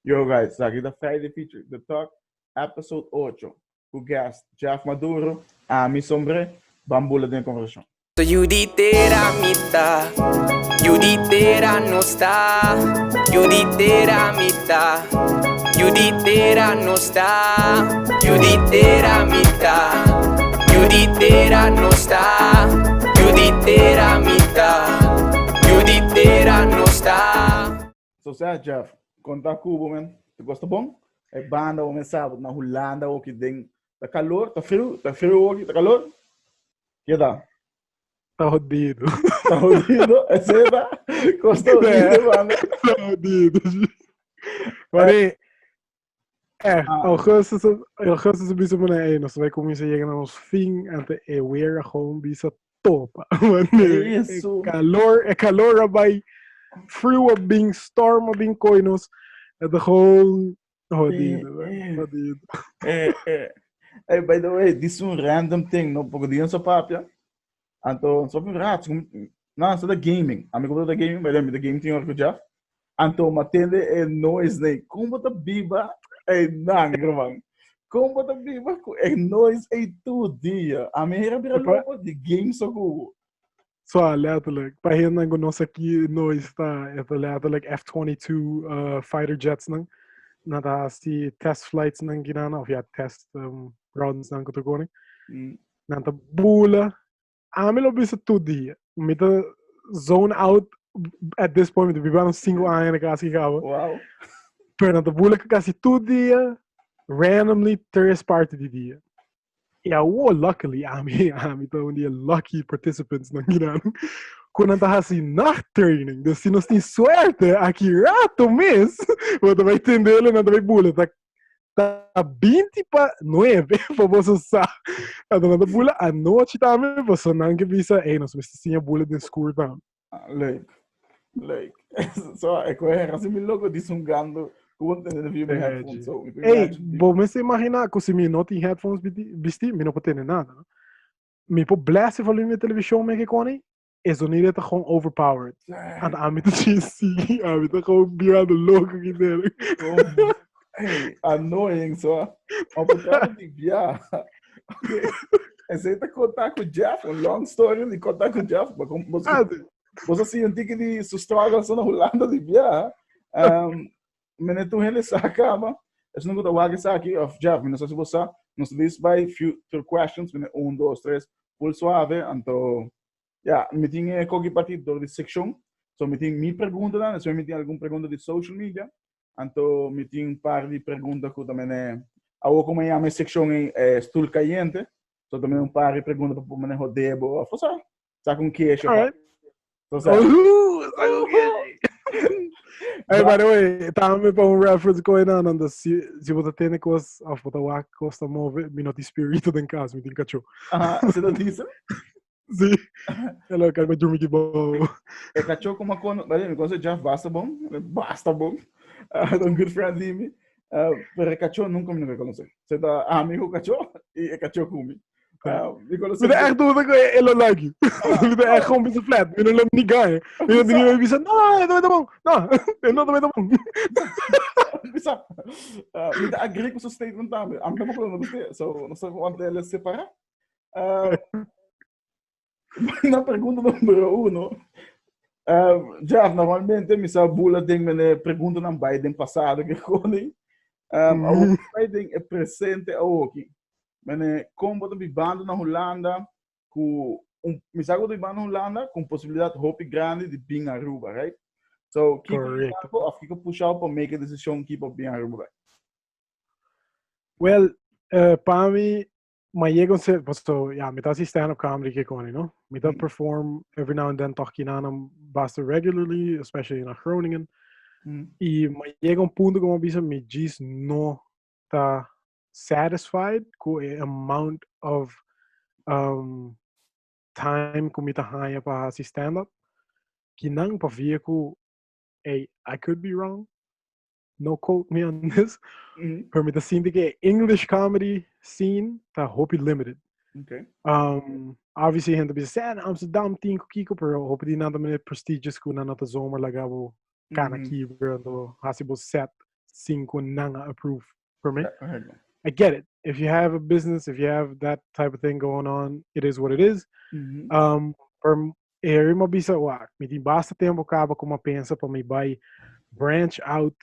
Yo guys, aki ta Friday Feature The Talk, episode 8, ku guest Jeff Maduro, ami Sombre, ban bula den konversashon. So yu di tera mi ta, yu di tera nos ta, yu di tera mi ta, yu di tera nos ta, yu di tera mi ta, yu di tera nos ta, yu di tera mi ta, yu di tera nos ta. So sa Jeff, konta ku bo men, te gosta bon? E banda bo men sa na Hulanda oki den ta calor, ta friu oki, ta calor? Keda? Ta jodido. Ta jodido, ese ta? Kosta jodido banda. Ta jodido. Maar nee, echt, augustus, augustus bisa mo na, hey, nos vai começar a chegar na nos fim, ante e weer gewoon bisa topa. Wanneer Isso. e calor vai frio a bin, storm a bin koinos, het gewoon jodido, jodido. Hey, by the way, this is un random thing, no? Porque di so papia. Anto, so un rato, no, so da gaming. Amigo da gaming, by the way, da gaming team ku Jeff. Anto, matende e noise nei. Como ta biba e nang, man? Como ta biba ku e noise e tu dia? A mi era bira loco di game so ku. So, letterlijk. Pa hen ku nos aki noise ta, het letterlijk F-22 fighter jets nang. Na ta hasi test flights nang ginana, of ja, test runs nang kutukoni. Nan ta bula. Ami lo bisa tur dia. Mi ta zone out at this point. Mi ta biba 5 aña na kas aki kaba. Pero nan ta bula kasi tur dia, randomly tres parti di dia. E awo, luckily, ami ta un di e lucky participants nan kinan. Ku nan ta hasi nachttraining. Dus si nos tin suerte, aki rato mes, bo ta bai tendele, nan ta bai bula. Ta 8:40, pa boso sa. Anto nan ta bula anochi tambe, paso nan ke bisa, hey, nos mester siña bula den skur tambe. Ah, leuk. Leuk. So, ik wil herinner me loco die zo'n gando. Gewoon in de via mijn headphones. So, ik Hey, bo mester imagina ku si mi no tin headphones bisti, mi no por tende nada. No? Mi por blast e volume di televishon me ke koni, e sonido ta gewoon overpowered. Anto ami ta sigui, ami ta gewoon birando loco ki dere. Hey, annoying so. Maar por di bia. Okay. En zij ta conta ku Jeff, un long story di conta ku Jeff, maar kom, bos, bos assim un tiki di su struggles na Hulanda di bia. Meneer toen hele saka, maar es nunca ta wag esaki of Jeff, mi no sa si bo sa, nos list by future questions, meneer 1, 2, 3, full suave, anto ja, mi tin e koki parti door di seccion. So mi tin mi preguntanan, despues mi tin algun pregunta di social media. Anto mi tin un par di pregunta ku tambe ne awo como yama e seccion ei stoel caliente. So tambe un par di pregunta pa por maneho debo of sa saca un kesh of Alright. So sa. Saca un kesh. Hey, by the way, tambe pa un reference ko ina nanda si bo ta tene kos of bo ta wak kos ta move, mi no tin spirito den kas, mi tin kacho. Aha, se ta dice? Si. Hello, kan me drumi ki bo. E kacho como kono, by the way, mi konoce Jeff basta bon, basta bon. Un good friend di mi. Pero e kacho nunca mi no konoce. Se ta amigo kacho y e kacho ku mi. Mi konoce Mi ta echt duda ku e lo like you. Mi ta echt gewoon bisa flat. Mi no lo ni gaña. Mi no ni bisa, no, e ta bon. No, e no ta bon. Bisa. Mi ta agree ku su statement tambe. Ami tampoco lo guste. So, no sé cuánto él separa. Na pregunta número 1. Jeff, normalmente mi sa bula den mene pregunta nan bai den pasado ke koni. Awo bai den e presente awoki. Mene kon bo ta bibando na Hulanda ku un, mi sa ku bo ta bibando na Hulanda ku un posibilidad hopi grandi di bin Aruba, right? So, kiko Correcto. of kiko pushao pa make a decision ki pa bin Aruba bai? Well, pa mi, ma llega un cierto, so, ja, mi ta hasi stand-up comedy ke koni, no? Mi ta perform every now and then toch kinana basta regularly, especially na Groningen. I ma llega un punto ku mi bisa mi djis no ta satisfied ku e amount of time ku mi ta haña pa hasi stand-up. Kinan pa via ku, hey, I could be wrong, no quote me on this, pero mi ta sinti ku e English comedy scene ta hopi limited. Obviously hende ta bisa, seh, na Amsterdam tin ku kiko, pero hopi di nan ta manera prestigious ku nan no ta zomaar laga bo kana kibra, anto hasi bo set. sin ku nan a approve permit. I get it. If you have a business, if you have that type of thing going on, it is what it is. Pero e mi bisa wak, mi tin basta tempo kaba ku mi a pensa pa mi bai branch out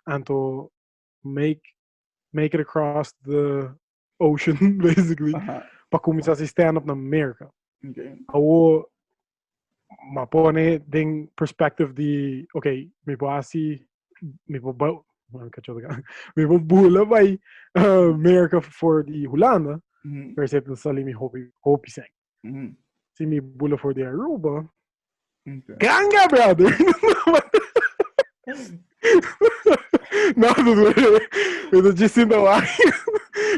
anto make it across the ocean basically pa kuminsá hasi stand up na Amerika. Awo m'a pone den perspective di okay, mi por hasi mi por bou mi por bula bai Amerika for di Hulanda, pero esei ta sali mi hopi hopi sèn. Si mi bula for di Aruba, ganga brother! No, mi ta djis sinta wak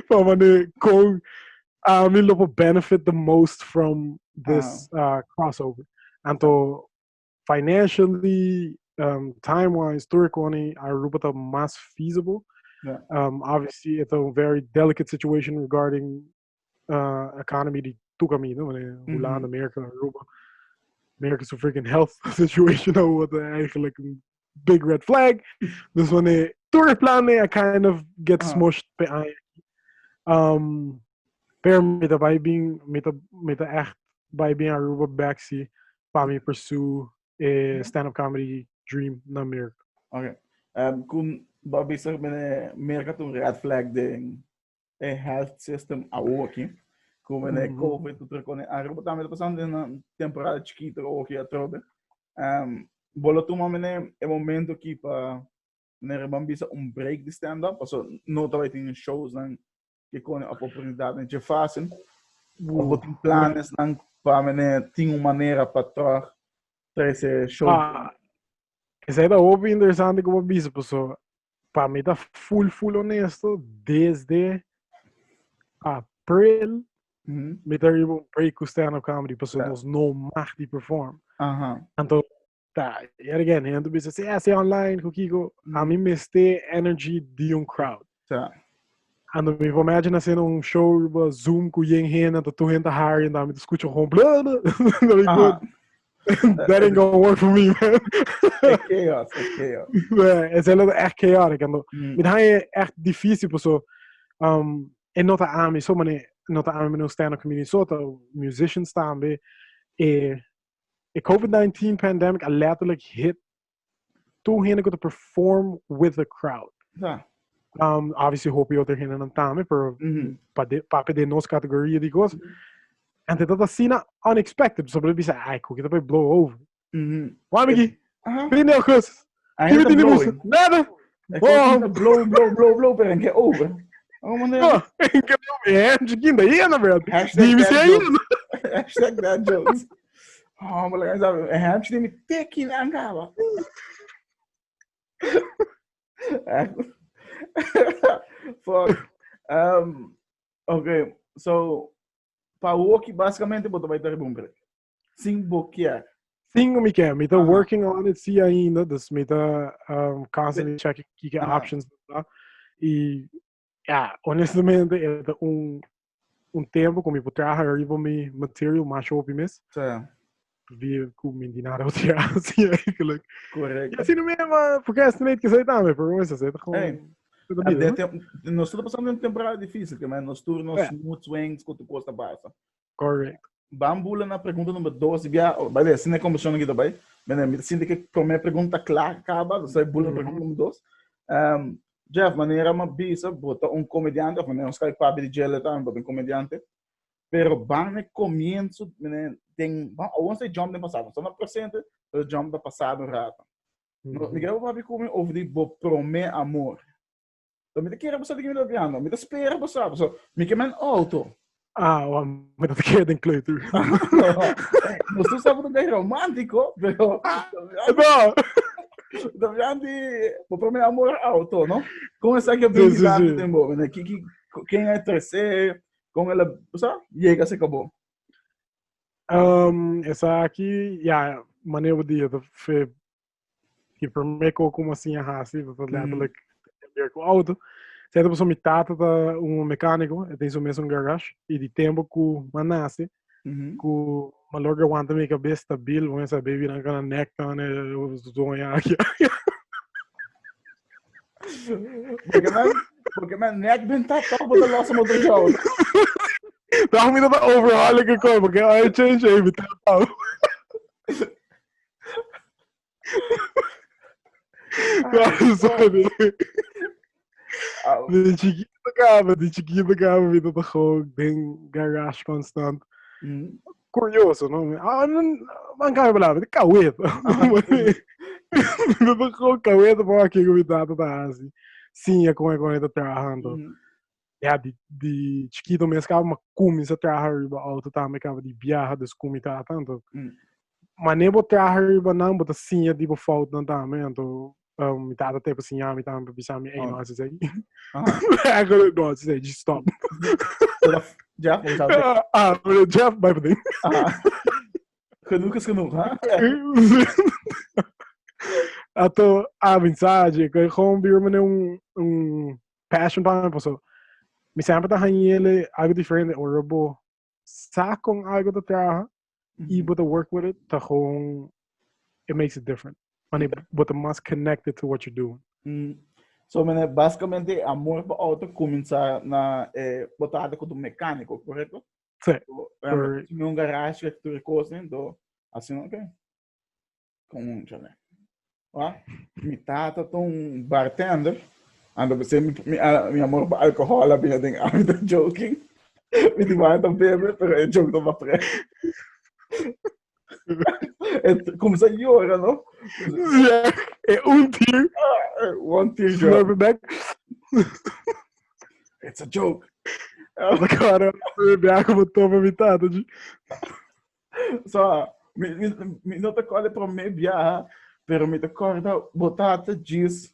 pa mane kon ami lo por benefit the most from this crossover. Anto financially, time wise, tur koni Aruba ta mas feasible. Obviously, it's a very delicate situation regarding economy di tur camino, Hulanda, America, Aruba. America su freaking health situation nou wordt eigenlijk een big red flag. Dus wanneer tur plannen I kind of get smushed pe aña. Pero mi ta bai bin, mi ta echt bai bin Aruba back si pa mi pursue e stand-up comedy dream na America. Okay. Kun bo bisa mene America ta un red flag den e health system awoki. Ku mene COVID ku tur kone Aruba tambe ta pasando den un temporada chikito awoki atrobe. Bo lo tuma mene e momento ki pa mene ban bisa un break di stand up paso no ta bai tin shows nan ke kone of oportunidad nan dje fácil. Of bo tin planes nan pa mene tin un manera pa tòg trese show. Ah, esei ta hopi interesante ku bo bisa paso pa mi ta full full honesto desde april mi ta riba un break ku stand up comedy pasobra nos no mag di perform. Anto ta yet again hende bisa si hasi online ku kiko ami mester energy di un crowd. Anto mi por imagine haciendo un show riba Zoom ku yen hende anto tur hende ta hari anto ami ta skucha gewoon bla bla bla. That ain't gonna work for me, man. É chaos, é chaos. É, es is echt chaotic. Anto, mi ta haña echt difícil, paso, e no ta ami, so mane, no ta ami mane un stand-up comedian, so ta musicians tambe. E COVID-19 pandemic a letterlijk hit tur hende ku ta perform with a crowd. Ja. Obviously hopi otro hendenan tambe, pero pa de, papia den nos categoria di cos. Anto ta asina unexpected, so bo bisa, ai, ku kita bai blow over. Why, Miki? 3 de augustus. Ainda Kimi tini blowing. musa? Nada. E kos ta blow, blow, blow, blow, pero en ke over. Oh, man, Oh, en ke over. Eh, chiquinda, yena, bro. Hashtag Dime dad si jokes. ainda. Hashtag dad jokes. Oh, maar laga sabe, e hamster die mi teki na angaba. Fuck. Okay, so pa woki basicamente bo ta bai ta riba un break. Sin bo kier. Sin mi kier. Mi ta working on it si ainda, dus mi ta constantly checking kike options ta. Y ja, honestamente e ta un tempo ku mi por traha riba mi material mas hopi mes. Vi ku mi di nada otro hasi eigenlijk. Ja, si no me procrastinate que sei tambe, pero eso ta gewoon Hey. ta bida, no? Nos ta pasando un temporada difícil, que man, nos tur nos mood swings ku tu kosta pasa. Ban bula na pregunta number 2, bia, oh, by the way, asina e conversacion aki ta bai. Mene, mi ta sinti ke prome pregunta kla kaba, dus ai bula na pregunta number 2. Jeff, manera mi a bisa, bo ta un comediante, of manera nos kai papia di djele tambe, bo ta un comediante. Pero ban na e comienzo, mene, den, ban, I won't say jump den pasado, nos ta na presente, pero jump na pasado un rato. No, mi kere bo papia ku mi over di bo prome amor. So, mi ta kere bo sa di ki mi ta papiando. Mi ta spera bo sa. So, mi ke men auto. Ah, wa, mi ta kere den kleuter. Nos tur sa bo ta bay romántico, pero No. Ta papiando di bo prome amor auto, no? Kon esaki a bin dilanti den bo? Mene, ki, ki, ken a trese? Kon el a, bo sa? Yega acerca bo. Esaki, ya, manera bo di, ta fe Ki promé ko ku mi a siña hasi, ta letterlijk ver ku auto. Sete pasobra mi tata ta un mecánico, e tin su mes un garage, i di tempo ku mi a nase, ku mi a logra wanta mi kabes stabil, bo mester baby nan kana nek nan e zoña aki. Porque mijn, porque mijn nek bent dat toch op de losse motor show. Daarom moet dat overhalen gekomen, porque oil change even tap Sorry. Di chiquito caba, di chiquito caba, mi ta gewoon den garage constant. Curioso, no? Ah, man kan bela, mi kaweta. Mi ta gewoon kaweta pa aki ku mi tata ta hasi. Siña kon e kon e ta trahando. Ja, di, di chiquito mes caba ma cuminsa traha riba auto tambe caba di biaha dus cu mi tata anto. Mane bo traha riba nan bo ta siña di bo foutnan tambe anto um, mi tata te pa siña mi tambe pa bisa mi, ey no hasi esaki. No hasi esaki, just stop. Jeff, hoe zou het? Ah, meneer Jeff, bai pa den. Genoeg is genoeg, hè? Ato, a mensaje, que gewoon bier meneer un, un passion pa mi paso. Mi sempre ta hañele algo diferente ora bo sa con algo ta traha y bo ta work with it, ta gewoon it makes it different. Wanneer bo ta mas connected to what you're doing. So, meneer, basicamente amor pa auto comienza na eh, bo tata con tu mecánico, correcto? Sí. So, eh, un garage que tu recose, do, así, ok. Conchale. Wa? Mi tata ta un bartender. Ando pensé mi, mi, ah, mi amor pa alcohol a bina den I'm not joking. Mi di ta bebe, pero e joke no va pre. E comienza a llora, no? Ja, e un tear. Ah, one tear drop. Slurp it back. It's a joke. Agora, bebe como toma mi tata. So, mi, mi, mi no ta corda prome biaha, pero mi ta corda bo tata djis.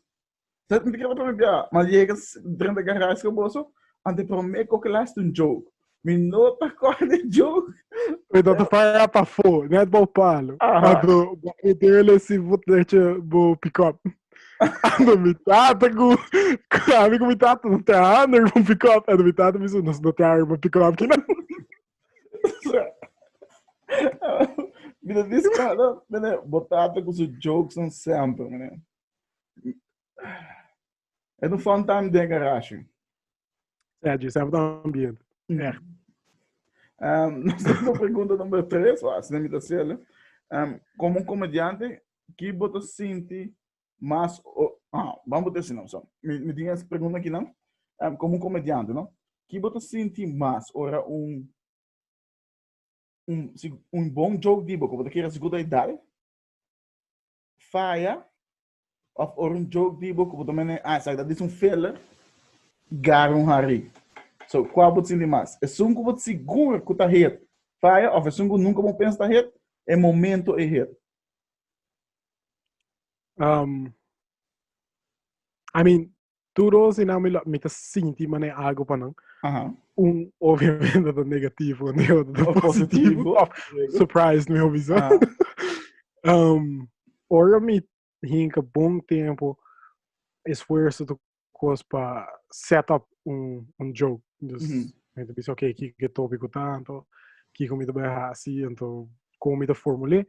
Sa mi ta corda prome biaha, ma yega drenta garage con boso, ante prome ko ke laatste un joke. Mi no ta corda e joke. Mi ta para pafó, net bo palo. Anto, bo poderle si bo treche bo pick up. Anto mi tata ku, ami ku mi tata no trahando riba un pick up. Anto mi tata bisa, nos no traha riba pick up kinan. Mi ta discorda, mene, bo tata ku su jokes nan semper, mene. E un fun time den garage. Ja, je sempre ta ambiente. Echt. Nos tengo pregunta number 3, o asina mi ta haciendo. Como un comediante, ki bo ta sinti mas o, ah, vamos botar así, no, so, mi, mi tin esa pregunta aquí, no? Como un comediante, no? Ki bo ta sinti mas ora un un, si, un bon joke di bo, ku bo ta kere sigur ta dal, faya, of ora un joke di bo ku bo ta mene, ah, esaki ta dis un filler, gara un hari. So, kua bo ta sinti mas? Esun ku bo ta sigur ku ta hit, faya, of esun ku nunka bo pensa ta hit, e momento e hit? I mean, tur dos y mi, mi ta sinti mane algo pa nan. Un obviamente ta negativo, en de otro ta positivo. Positivo. Surprise, mi bisa. Ora mi hinka bon tempo, esfuerzo tu cos pa set up un joke. Dus, mi ta bisa, ok, kiko e tópico tanto, kiko mi ta bai hasi, anto kon mi ta formulé.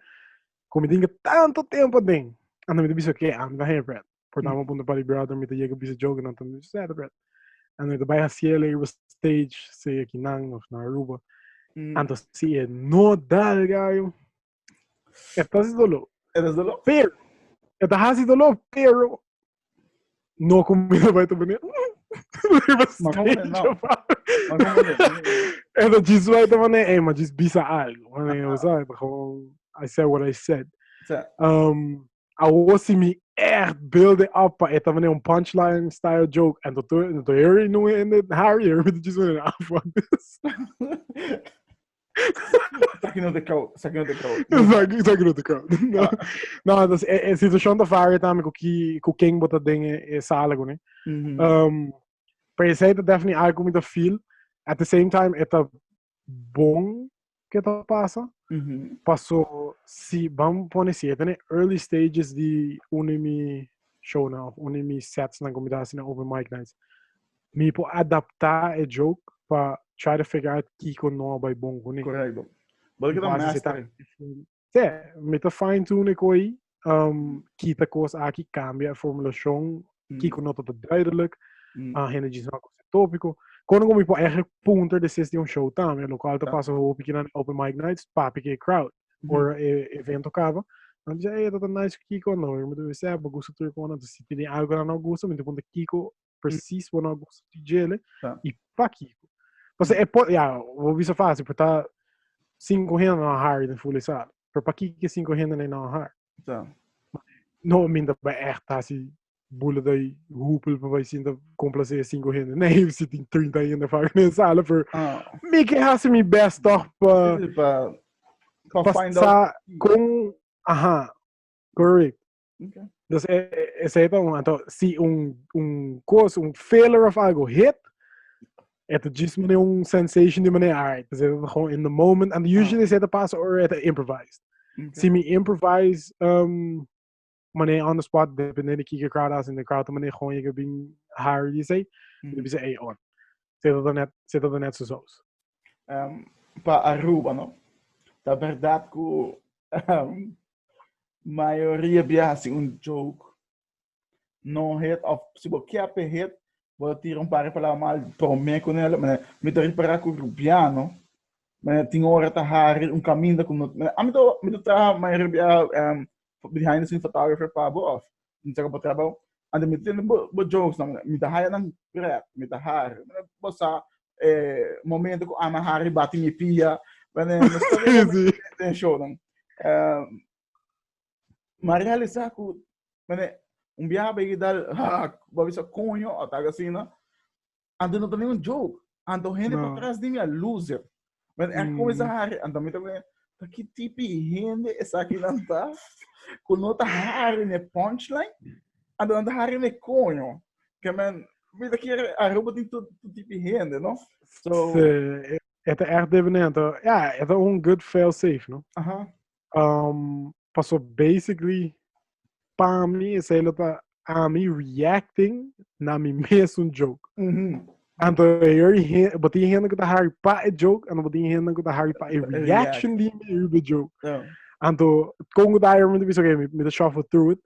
Kon mi tinga tanto tempo den, anto mi ta bisa, ok, ami ta haña pret. Por ta mi punta pa di brother, mi ta yega bisa joke, anto mi bisa, ta pret. Anto mi ta bai hasié riba stage, sea akinan of na Aruba. Anto si e no dal gallo, E ta hasi doló. E ta hasi doló. Pero, e ta hasi doló, pero no ku mi ta bai ta pone. Riba Ma como stage, no? pa. Ma como no? E ta djis bai ta pone, ey, ma djis bisa algo. Mane, o sea, ta gewoon, I said what I said. Sa. Awor si mi echt build it up pa e ta pone un punchline style joke, en to to Harry no in the Harry, mi ta djis pone, ah, fuck this. Saki no te crowd, saki no te crowd. Saki, saki no te crowd. No, no, dus e, e situacion ta varia tambe ku ki, ku ken bo ta den e, e sala ku ne. Pero esei ta definitely algo mi ta feel. At the same time, e ta bon ke ta pasa. Paso, si, vamos pone si, e ta early stages di un di mi show na, of un di mi sets na ku mi ta hasi na open mic nights. Mi por adaptá e joke pa try to figure out kiko no a bai bon kuné. Correcto. Bo ke ta Base si ta master. Sí, mi ta fine tune e koi, kita kos aki, kambia e formulashon. Kiko no ta duidelijk. Hende djis no kosa tópiko. Kono ku mi por eigenlijk punter despues di un show tambe, lo cual ta pasa hopi kinan open mic nights, papi ke crowd. Ora e evento kaba, nan bisa, hey, ta nice kiko, no, mi ta bisa, bo gusta tur kona, entonces si tin algo nan no gusta, mi ta punta kiko precies bo no gusta di djele, i pa kiko. Pasobra e por, ya, bo bisa fácil, por ta cinco hende no a hari den ful e sala, pero pa kiko e cinco hende no a hari? No, mi ta bai echt hasi bula dai hupel pa bai sinta complacer cinco hende. Nee, si tin 30 hende vaak in de sala, pero mi ke hasi mi best toch pa Pa pa find out. sa con, aha, correct. Dus esei ta un, anto si un un cos, un failure of algo hit, e ta djis mane un sensation di mane, alright, dus e ta gewoon in the moment, and usually esei ta pasa ora e ta improvised. Si mi improvise mane on the spot, dependendo di kiko crowd hasi, de crowd ta mane gewoon yega bin hari di esei, mi ta bisa, ey, on. Esei ta net, esei ta net su saus. Pa Aruba, no? Ta berdad cu mayoria bia hasi un joke no hit of si bo kier pe hit bo ta tira un par di palabra mal prome ku nel mane mi ta ripara ku rubiano mane tin ora ta hari un kaminda ku no ami ta mi ta traha mayoria bia behind the scene photographer pa bo of mi ta bo trabou anto mi ta tende bo bo jokes nan mi ta haya nan pret mi ta hari mane bo sa momento ku ami a hari bati mi pia mane nos ta den show nan Ma realisa ku mane un biaha bay dal ha bo bisa koño o tal asina anto no ta ni un joke anto hende No. patras di mi a lose it men e kuminsa hari anto mi ta mira ta ki tipo di hende esakinan ta ku no ta hari n'e punchline anto nan ta hari n'e koño ke men mi ta kere Aruba tin tur tipo di hende no so Sí, e ta echt dependiendo. Ja, e ta un good fail safe, no? Aha. Paso basically pa mi esei lo ta ami reacting na mi mesun joke. Anto e bo tin hende ku ta hari pa e joke, anto bo tin hende ku ta hari pa e reaction di mi riba e joke. Anto kon ku ta hari mi ta bisa okay, mi ta shuffle through it.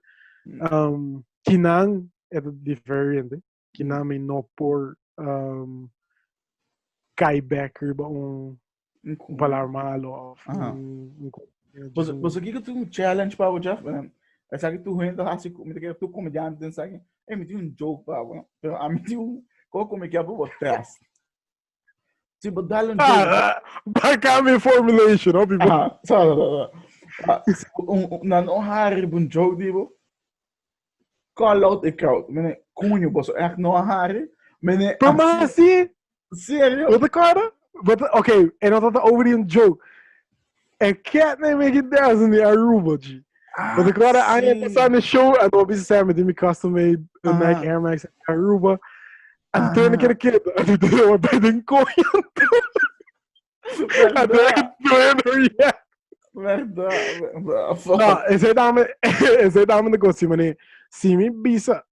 Kinan e ta diferente. Kinan mi no por kai back riba un un palabra malo of un Pues, pues aquí que un challenge pa Jeff. Esaki tu gente hace, mi te quiero tu comediante den saki. Eh, mi tin un joke pa bo, pero a mi tin un ko mi quiero bo test. Si bo dal un joke. Ah, baka mi formulation, hopi bo. Aha, so, so, so. Ah, si nan no hari un joke di bo. Call out e crowd. Mene, coño, boso echt no hari. Mene, Pero maar así, Serio? Wat acorda? Wat, oké, en dat had over die een joke. En cat nee make it dance in die Aruba, G. Ah, Want ik hoorde aan je sí. passar de show en dan bisa zijn met die custom made Nike Air Max in Aruba. En toen ik een keer, en toen ik bij de kooi. En toen ik ja. Verdad, verdad. No, ese dame, ese dame de gosi, mané. Si mi bisa,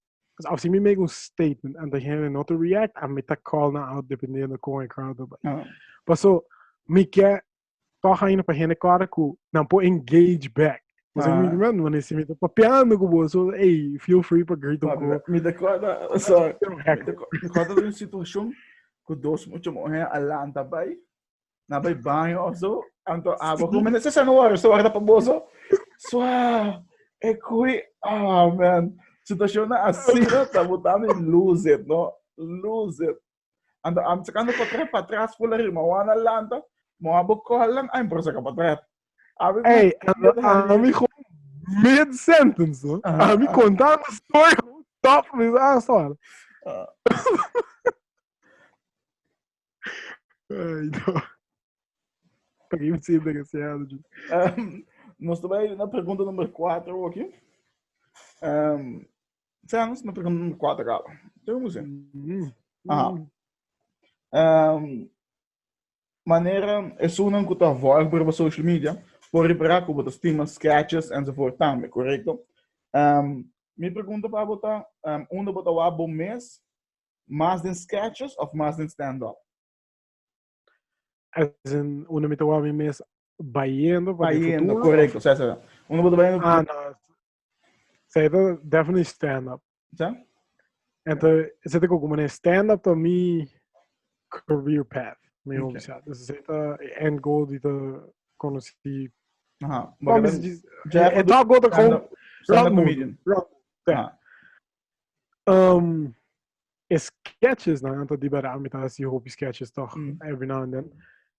of si mi make un statement en degene no te react, a mi ta call na out dependiendo con e crowd erbij. Paso, mi ke toch ainda pa hende kòrda ku nan por engage back. Mas mi men, wanneer si mi ta papiando ku bo, so hey, feel free pa grita un ko. Mi ta kòrda, sorry, mi kòrda di un situashon ku dos mucha muhé a lanta bai, na bai baño of so, anto abo ku mi sa no worry, so warda pa boso. Swa, e kui, ah man, situashonnan asina ta bota mi lose it, no? Lose it. Anto am sacando portret pa atras full arriba. Ma wana lanta, ma abo kolan, ay por saca portret. Abi Hey, ami gewoon mid sentence, no? Ami contando story, stop, mi ah, sorry. Ay, no. Pa que me sinto que se abre. Nos ta bai na pregunta number 4 aki. Sa nos na pregunta number 4 kaba. Tengo que ser. Aha. Manera esunnan ku ta volg bo riba social media por repará ku bo ta stima sketches enzovoort tambe, korekto? Mi pregunta pa bo ta, unda bo ta wak bo mes mas den sketches of mas den stand-up? As in, unda mi ta wak mi mes bayendo pa den Bayendo, futuro? korekto, sa, sa, sa. Unda bo ta bayendo? Ah, no. Sa, ta definitely stand-up. Sa? Anto, esei ta como manera stand-up ta mi career path. Mi okay. bisa. Dus esei ta e end goal di ta conocí. Aha. Maar dan, e e top goal ta gewoon stand-up comedian. Rond. Ja. E sketches nan anto di bera mi ta hasi hopi sketches toch every now and then.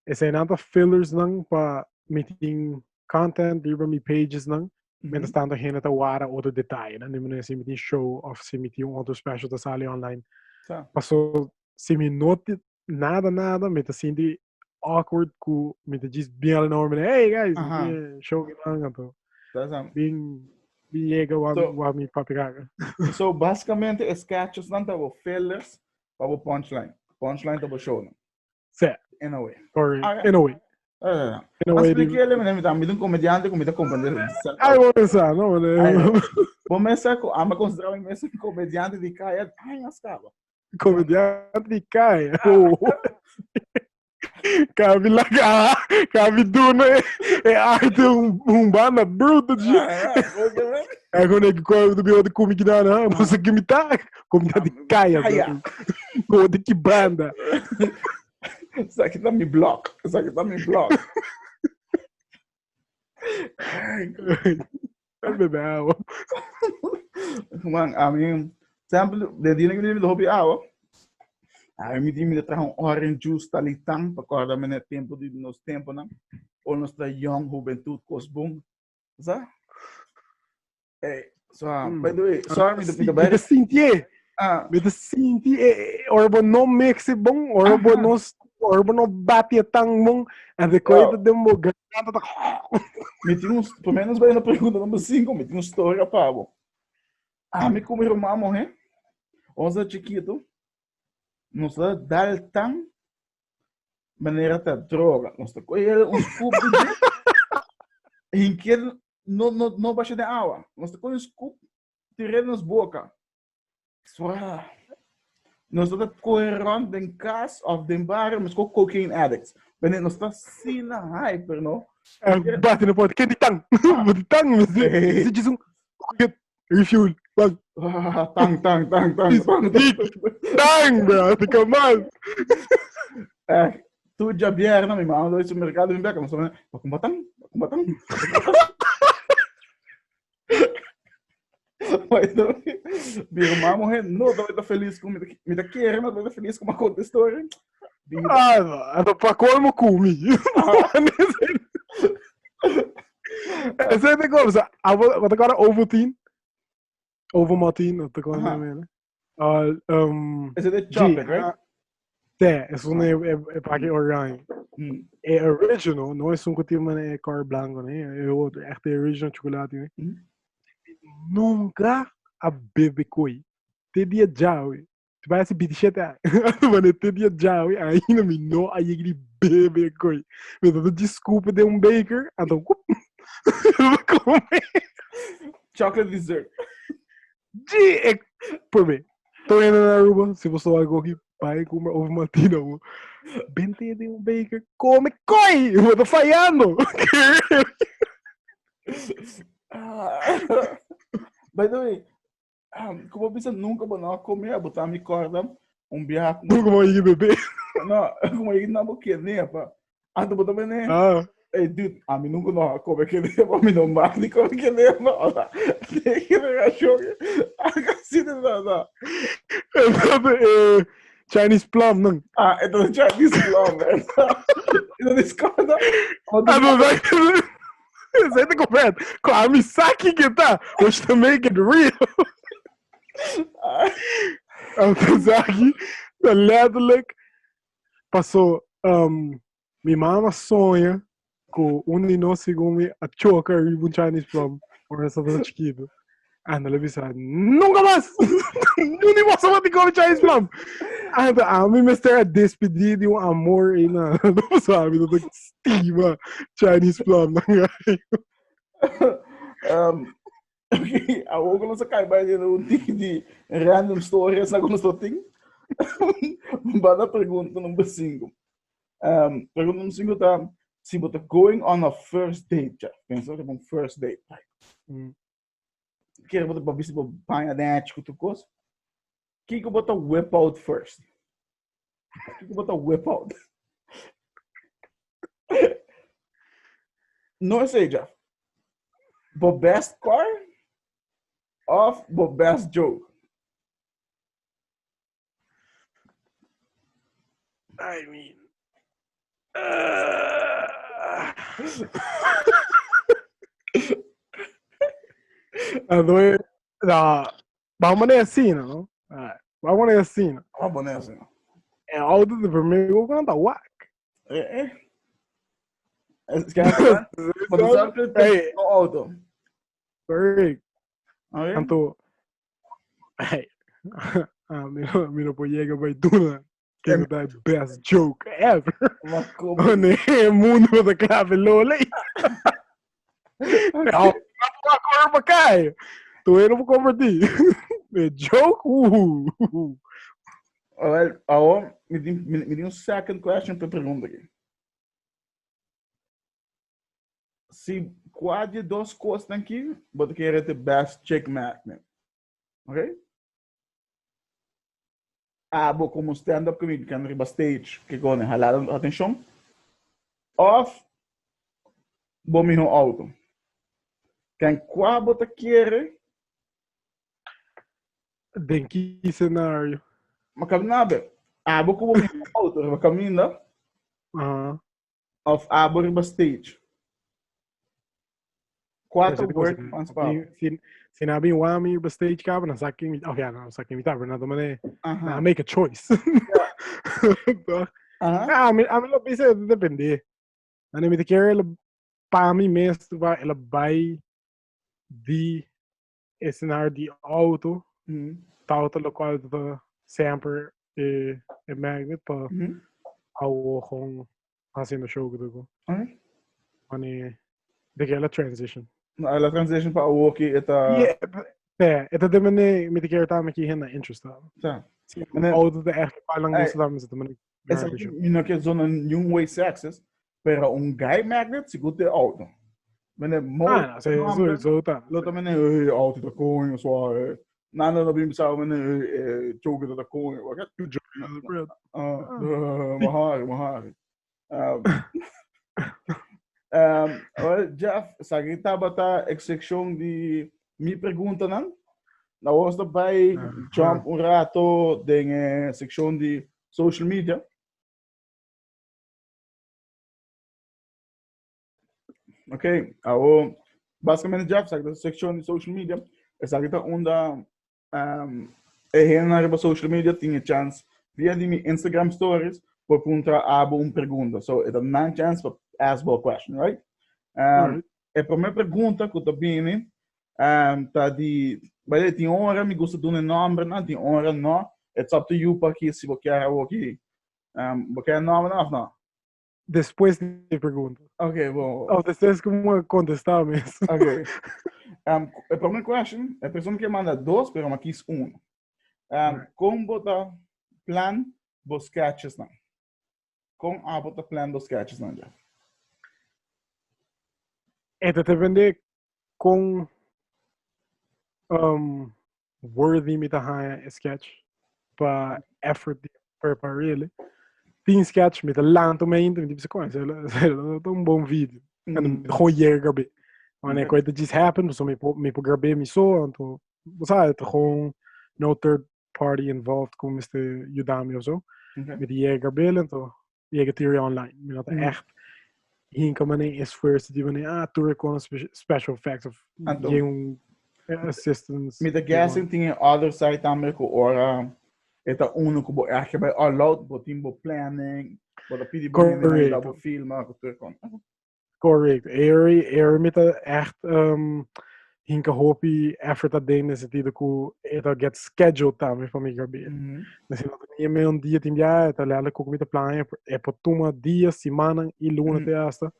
Esei nan ta fillers nan pa mi tin content riba mi pages nan. Mientras tanto hende ta wara otro detaye nan. Di manera si mi tin show of si mi tin un otro special ta sali online. Paso si mi no tin nada nada mi ta sinti awkward ku mi ta djis bien al na manera hey guys mi tin show kinan anto. Bin bin yega wa wa mi papi kaka. So basikamente e sketches nan ta bo fillers pa bo punchline. Punchline ta bo show nan. Sí. In a way. Or, in a way. In a way. Expliqué le, mi ta un comediante ku mi ta comprende. Ai, bo pensa, no? Bo mesa ku ama considera mi mesa un comediante di kaya, ai, as kaba. Comediante di kaya. Oh. Cabe laga, cabe duna e arte un banda bruto de. É quando é que quando do de come que dá, não, você que me tá, comediante de kaya. Como de que banda. Esaki ta mi blog. Esaki ta mi blog. Bebe awa. Man, a mi sempre de dia que mi bebe hopi awa. A mi di mi traha un orange juice talitan pa corda mi na tempo di nos tempo nan. O nos ta young juventud cos bon. Sa? Hey, so, by the way, sorry, mi ta Mi ta sinti e. Mi ta sinti e, ora bo no mix e bon, ora bo no, ora bo no bati e tan bon, en de koe ta den bo garganta ta. Mi tin un, por menos bai na pregunta number 5, mi tin un storia pa bo. Ami ku mi ruman muhé, ons ta chikitu, nos ta dal tan manera ta droga. Nos ta kohe un scoop di dje, hinké no, no, no basha den awa. Nos ta kohe un scoop, tir'é nos boka. Swa. Nos ta kohe rond den kas of den barrio, nos ko cocaine addicts. Bene, nos ta asina hyper, no? Bate na porta, ken di tang? Di tang, si djis un refuel. Bang. Tang, tang, tang, tang, tang. Tang, bro, come on. Eh, tu djabierna, mi mama do supermercado, mi beka, nos ta kumba tang, kumba tang. Mi ruman muhé no tabata feliz ku mi, mi ta kere no tabata feliz ku mi a konta e story. Ah, no, pa colmo ku mi. Ese te cosa, abo, wat ik had Ovaltine. Ovomaltine, dat ik al Is it a chocolate, right? Te, es un e paki oranje. E original, no es un ku tin mane color blanco, ne? E otro, echt e original chocolate, ne? Nunca a bebe koi. Te dia djawe. Te bai hasi 27 aña. Mane te dia djawe ainda mi no a yega di bebe koi. Mi ta disculpa den un baker, anto come. Chocolate dessert. Di e por mim. Tô indo na Aruba, se você algo aqui, vai comer ovo maltina. Bo. Bente de um baker, come coi! Eu tô falhando! Ah. By the way, como bisa nunca bo no come, bo ta mi corda un biaha como Nunca vou ir beber. No, como ir na bo kene pa. Anto bo ta bene. Ah. Hey dude, a mi nunca no come kene pa mi no mag ni come kene pa. Ora, de generación. Casi de nada. Entonces, Chinese plum, no? Ah, entonces Chinese plum, Entonces, discorda. Ah, no, no. Esei ta completo. Cu a mi sa kico ta, which to make it real. Anto aki ta letterlijk paso mi mama soña cu un di nos segun mi a choca riba un Chinese plum ora nos tabata chikito. Anda le bisa, nunca mas! Nunca mas a bati come Chinese plum! Anto ami mester a despedi di un amor ei na no sabi, no ta stima Chinese plum nan. Okay, awor ku nos a kai bai den un tiki di random stories na ku nos ta tin. Banda pregunta number 5. Pregunta number 5 ta, si bo ta going on a first date, ja, pensa riba un first date. Kere bo ta pa bisti bo baña nèchi ku tur kos. Kiko bo ta whip out first? Kiko bo ta whip out? No esei, Jeff. Bo best car of bo best joke? I mean. Uh, no, Vamos poner asina, no? Ah, vamos poner asina. Vamos poner asina. E auto de primer go canta wak. Eh, eh. Es que Cuando sabes que Hey. no auto. Correct. Okay. Anto, hey, ah, mi no, mi no por llega bij doen. Que no the best joke ever. Maar kom. Nee, mundo de clave lole. No, no puedo correr para cá. Tu no puedo convertir. The joke? Well, awor, mi tin, mi, mi tin un second question pa pregunta aki. Si kua di dos kosnan aki bo ta kere te best chick magnet? Ok? Abo como stand-up comedian riba stage ke kone hala atenshon of bo miho auto? Ken kua bo ta kere? Den ki scenario? Ma kabinabe, abo ku bo miho auto riba kaminda of abo riba stage? Cuatro work man spa. Si si na bin wami riba stage kaba na sa kin oh ja na sa kin mita na mane na make a choice. Toch? Ah, mi a mi lo bisa depende. Ane mi te quiere pa mi mes va ela bai di escenario di auto tauta locual ta semper e e magnet pa awo gewoon haciendo show ku tuko. Mane de que la transition. La transition pa awo ki eta Yeah, yeah, eta de mane mi te quiere ta me ki henda interest ta. Sa. Si auto de echt pa lang gusto ta mi se mane. Esaki mi no ke zona niun way sexist, pero un guy magnet sigur te auto. Mene mo Ah, no, sí, eso, eso ta. Lo ta mene eh auto ta coño suave. Nada no bim sa mene eh choke ta coño. Wat? Ah, mahari, mahari. Um, um, well, Jeff, esaki tabata e seccion di mi preguntanan. Nou was erbij jump un rato den e seccion di social media. Ok, awo, basicamente Jeff, esaki ta seccion di social media. Esaki ta unda um, e hendenan riba social media tin e chance via di mi Instagram stories por puntra abo un pregunta. So, e ta nan chance pa ask bo a question, right? Um, E prome pregunta ku ta bini um, ta di, by the way, tin ora mi gusta duna e nombernan, tin ora no. It's up to you pa ki si bo kier awor ki um, bo kier nombernan of no? Despues di pregunta. Ok, bon. Of despues ku mi kontestá mes. Ok. Um, e prome question, e persona ke manda dos, pero mi a kis uno. Um, kon bo ta plan bo sketchesnan? Kon abo ta plan bo sketchesnan, Jeff? E ta depende kon um, worthy mi ta haña e sketch pa effort di preparele. Tin sketch mi ta lanta mi ainda, mi ta bisa kon, ese ta un bon video. En mi ta gewoon yega grab'é. Wanneer okay. it just happen, so mi por mi por grab'é mi so, anto, bo sa, ta gewoon no third party involved ku mester yuda mi of so. Okay. Mi ta yega grab'é, anto yega tira online. Mi no ta echt hinka mane esfuerzo di mane ah tur e con special effects of Anto, ye un assistance. Mi ta guessing tin e other side tambe ku ora e ta uno ku bo echt bai all out, bo tin bo planning, bo ta pidi bo hende nan yuda bo filma ku tur kon. Correct. Eri, eri mi ta echt um, hinka hopi effort aden den sentido ku e ta get scheduled tambe pa mi grab'é. Desi no ta ni me un dia tin bia, e ta letterlijk ku mi ta plania, e por tuma dia, simanan i luna te hasta.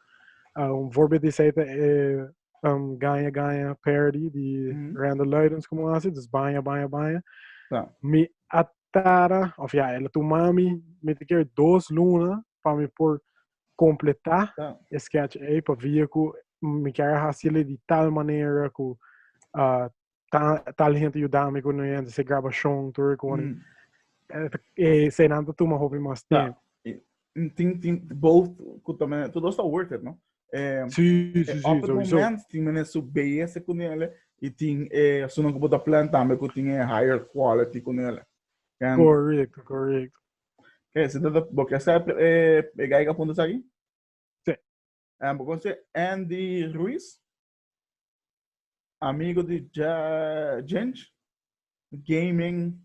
Un voorbeeld di esei ta e um, Gaña Gaña parody di Randall Luidens ku mi hasi, dus baña baña baña. Mi a tara, of ja, el a tuma mi, mi ta kere dos luna pa mi por completá e sketch ei pa via ku mi kier hasiel di tal manera ku uh, Ta, tal hende yuda mi ku no hende se grabashon tur ku eh, se nan ta tuma hopi mas tempo. Tin tin both ku tambe tur dos ta worth it, no? Eh, sí, sí, sí, op het moment tin mene su belleza ku nele i tin eh su ku bota plan tambe ku tin e higher quality ku nele. Correcto, correcto. Okay, se dat bo ke sa eh e gaiga punto saki? Sí. Bo conoce Andy Ruiz? Amigo di Jench? Gaming.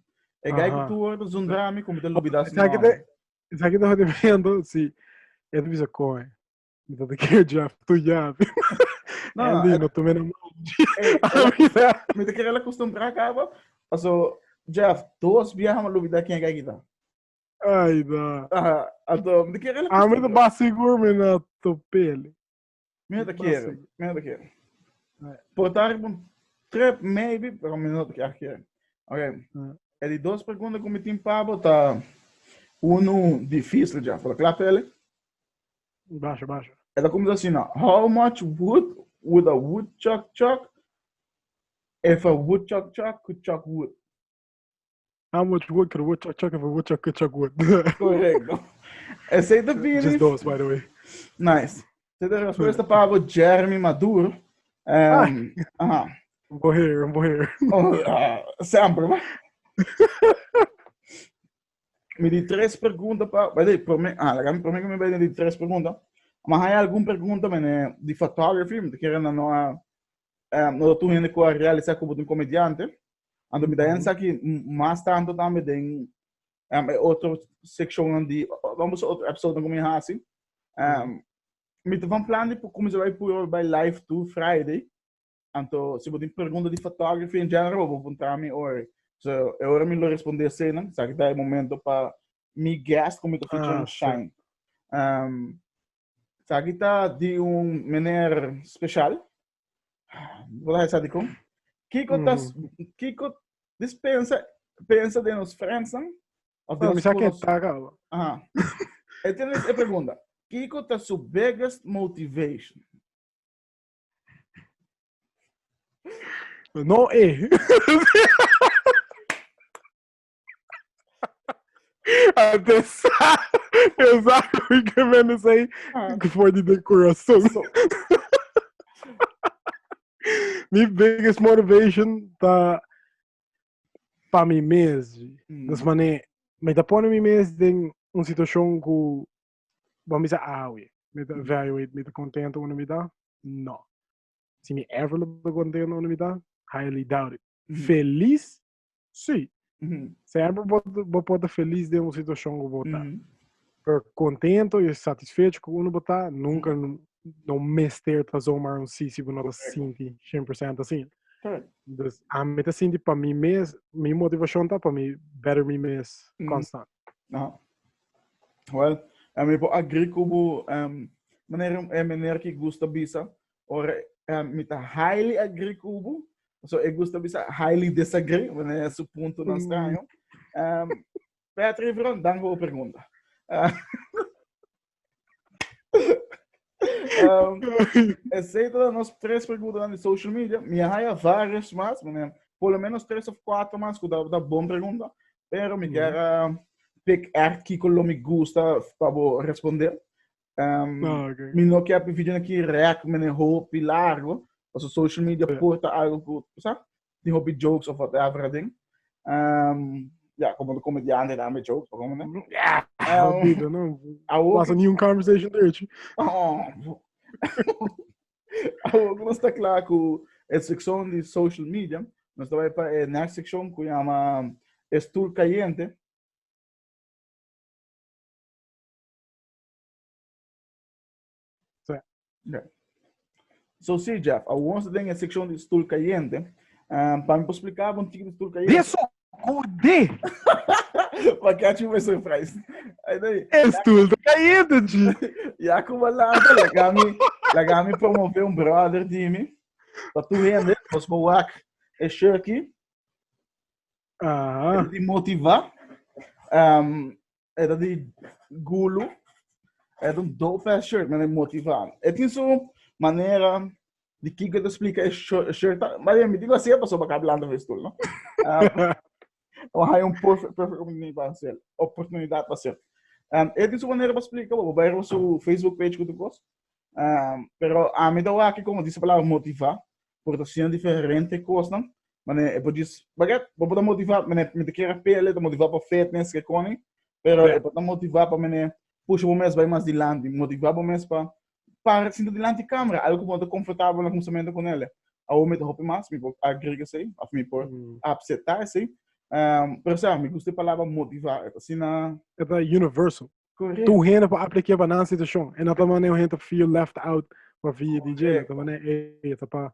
E guy ku tur ora zundra mi ku mi ta lubida su nòmber. Esaki ta hoti viendo si e ta bisa koe. Mi ta kere Jeff tu yabi. No, Andy, no tome na mal. Mi ta kere la kustumbrá kaba. Paso, Jeff, dos biaha mi lubida ken e guy kita. Ai da. Aha, anto mi ta kere la Ah, mi ta bas sigur mi na topele. Mi no ta kere, mi no ta kere. Por ta riba un trip maybe, pero mi no ta kere kere. Ok. E di dos pregunta ku mi tin pa bo ta unu difícil ja. Bo ta kla p'ele? Basha, basha. E ta kuminsá asina, How much wood would a woodchuck chuck if a woodchuck chuck could chuck wood? How much wood could a woodchuck chuck if a woodchuck could chuck wood? Correcto. Esei ta bini. Just dos, by the way. Nice. Esei ta respuesta pa bo Jeremy Maduro. Um, ah. Aha. Un here, un here. Oh, sempre, ba? Mi di tres pregunta pa, by the way, prome, ah, laga mi prome que mi bai di tres pregunta. Ma hay algun pregunta mene di photography, mi te kere na no a, no tu hende ku a realisa ku bo ta un komediante. Anto mi ta pensa ki mas tanto tambe den e otro sekshonnan di, vamos otro episode ku mi hasi. Mi ta van plan di por kuminsá bai puru bai live tur Friday. Anto si bo tin pregunta di photography in general, bo por puntra mi ora. So e ora mi lo responde eseinan. Esaki ta e momento pa mi guest ku mi ta featuring shine. Esaki ta di un meneer special. Bo ta sa dikon? Kiko ta kiko dis pensa pensa den nos friendsnan of den nos sa ke ta kaba. Aha. E tiene e pregunta. Kiko ta su biggest motivation? No e. Até sa, exato, que menos aí, que foi de decoração. So, Mi biggest motivation ta pa mi mes. Dus mané, mi ta pone mi mes den un situacion ku bo mi sa awe. Mi ta evaluate, mi ta contento unda mi ta? No. Si mi ever lo ta contento unda mi ta? Highly doubt it. Feliz? Sí. Semper bo, bo por ta feliz den un situacion ku bo ta. Pero contento y satisfecho ku uno bo ta, nunca no mester ta zomaar un sí si bo no ta sinti 100% asina. Dus a mi ta sinti pa mi mes, mi motivacion ta pa mi better mi mes constant. Aha. Well, a mi por agree ku bo, um, meneer, eh, meneer ki gusta bisa, ora um, mi ta highly agree ku bo, so e gusta bisa highly disagree, wanneer su punto nan straño. Patrick Vron, dank voor pregunta. Esei ta nos tres preguntanan di social media. Mi a haya varios mas, mane, por lo menos tres of cuatro mas ku ta bon pregunta. Pero mi kier a pick echt kiko lo mi gusta pa bo responder. Ah, okay. Mi no kier video aki rek mane hopi largo. Paso social media por ta algo ku, sa? Tin hopi jokes of whatever ding. Ja, como de comediante dame jokes, como ne? Ja, olvida, no. Pasa ni un conversation dirty. Oh. Awor ku nos ta kla ku e sekshon di social media, nos ta bai pa e next sekshon ku yama Stoel Caliente. Sí. Yeah. So sí, Jeff, awor nos ta den e sekshon di Stoel Caliente. Pa mi por splika bo un tiki di Stoel Caliente. Deso gode! Pa catch you by surprise. Ay, dai. Stoel Caliente, G. Ya ku balanta, laga mi, laga mi promove un brother di mi. Pa tur hende, nos por wak e shirt aki. Ah. Di motiva. E ta di Gulu. E ta un dope ass shirt, mane motiva. E tin su manera. Di kiko ta splika e shirt. Maar mi digo así paso baka blanda van stoel, no? Um, hay un perfect, perfect oportunidad para hacer. Oportunidad para hacer. Um, e tin su manera para explica, bo bai su Facebook page ku tu kos. Um, pero a mi ta wak como dice palabra motiva, por ta haciendo diferente cosnan. Mane, e por dis, baget, bo por ta motiva, mane, mi te quiere pele, ta motiva pa fitness, ke koni, pero e por ta motiva pa mane, pusha bo mes bai mas dilanti, motiva bo mes pa para sinta dilanti camera, algo ku bo no ta comfortabel na kumsamentu ku nele. Awor mi ta hopi mas, mi por agrega esei, of mi por acepta esei. Um, pero sa, mi gusta e palabra motiva, e ta asina... E ta universal. Correcto. Tur hende por apliké pa nan situashon. E no ta manera un hende feel left out pa via DJ. E ta manera, ey, e ta pa...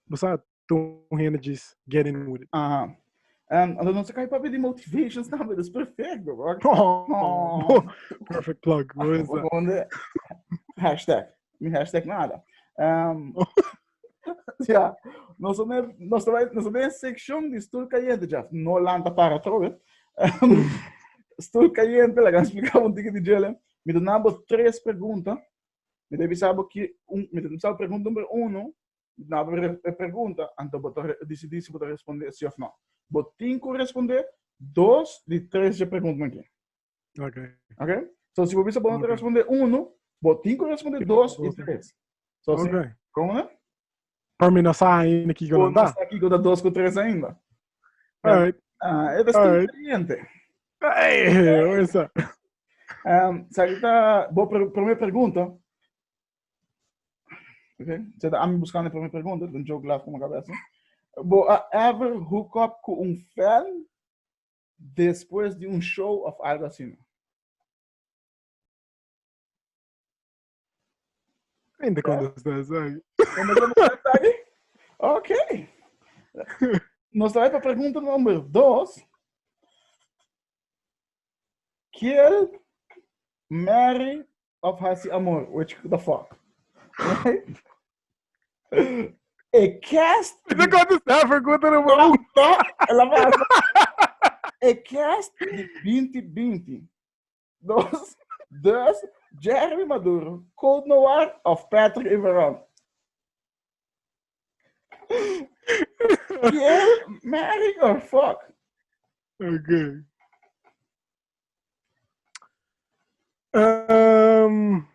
Bo sa, tur hende just get in with it. Aha. Um, anto nos a kai papia di motivations tambe, dus perfecto. Bro. Oh, perfect plug. Hoe is dat? Gewoon de hashtag. Mi hashtag nada. Um, ja, nos ne, nos ta nos ta sección di stoel caliente, Jeff. No lanta para trobe. Um, stoel caliente, laga explicar un tiki di jele. Mi ta nabo tres pregunta. Mi ta bisa bo ki un, mi ta bisa pregunta number uno. Na e pregunta, anto bo ta disidí si bo ta respondé sí òf nò. Bo tin ku respondé dos di tres dje preguntanan akí. Ok. Ok? So, si bo bisa bo no ta Ok. respondé unu, bo tin ku respondé dos i tres. So, si, Ok. komo ne? Pa mi no sa ainda kiko Bo nan no ta. sa kiko ta dos ku tres ainda. Alright. Ah, e ta Alright. caliente. Hey, hoe is dat? Um, sa ta bo promé pregunta. Ok, se ta ami buscando e promé pregunta, un joke laf como cabeza. Bo a ever hook up cu un fan despues di un show of algo asina? Ainda contestar esaki. Como contestar esaki? Ok. Nos ta pa pregunta number 2. Kill, marry of hasi amor, which the fuck. Right? E cast. Ito contestar pergunta número 1. No, ela pasa. E cast di 2020. Dos, dus Jeremy Maduro, Code Noir of Patrick Iveron. Kill, marry or fuck? Ok. Um,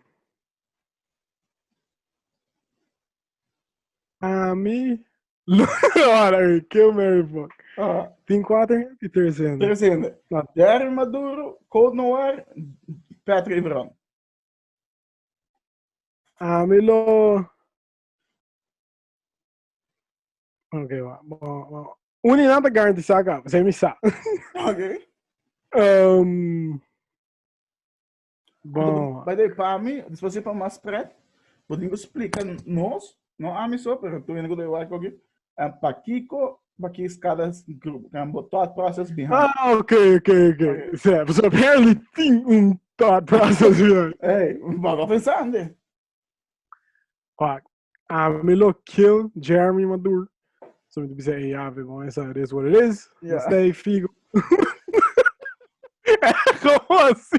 ami. Ora, kill marry fuck. Ah, Tin kuater hende i tres hende. tres hende. Ah. Jeremy Maduro, Code Noir, Patrick Iveron. Ami lo. Ok, wa. Bo, bo. Uni nan ta garantisa ka, se mi sa. Ok. Um, bon, By the way, pa mi, después pa mas pret, bo tin ku explica nos, no a mi so, pero tu hende ku ta wak aki, pa kiko, pa kis kada grupo, kan bo thought process behind. Ah, ok, ok, ok. So, so apparently tin un thought process behind. Hey, bo ta pensando. Fuck. Ami lo kill Jeremy Maduro. So mi ta bisa, hey, ave, bon, esa, it is what it is. Yeah. Stay figo. Como así?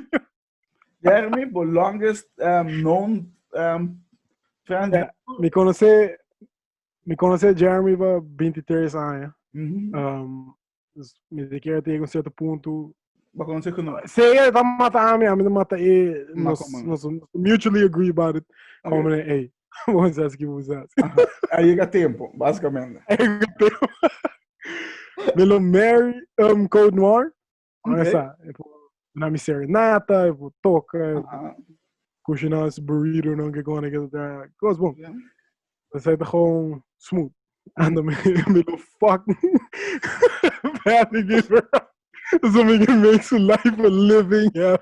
Jeremy, bo longest known friend. Yeah. Mi conoce, mi conoce Jeremy pa 23 aña. Dus mi te quiero te un cierto punto. Ba conoce ku no. Se e ta mata ami, ami ta mata e. Ma Nos, como? nos mutually agree about it. Ok. Como ne, ey, vamos a que vamos a Aha. Ahí llega tiempo, basicamente. Me lo marry Code Noir. Ok. Esa, eu vou na mi serenata, eu vou toca, eu vou Aha. cozinhar esse burrito, não que gona que tá. Gosto bom. Ja. Dat is gewoon smooth. En dan me lo fuck. Patrick is So we can make some life a living hell.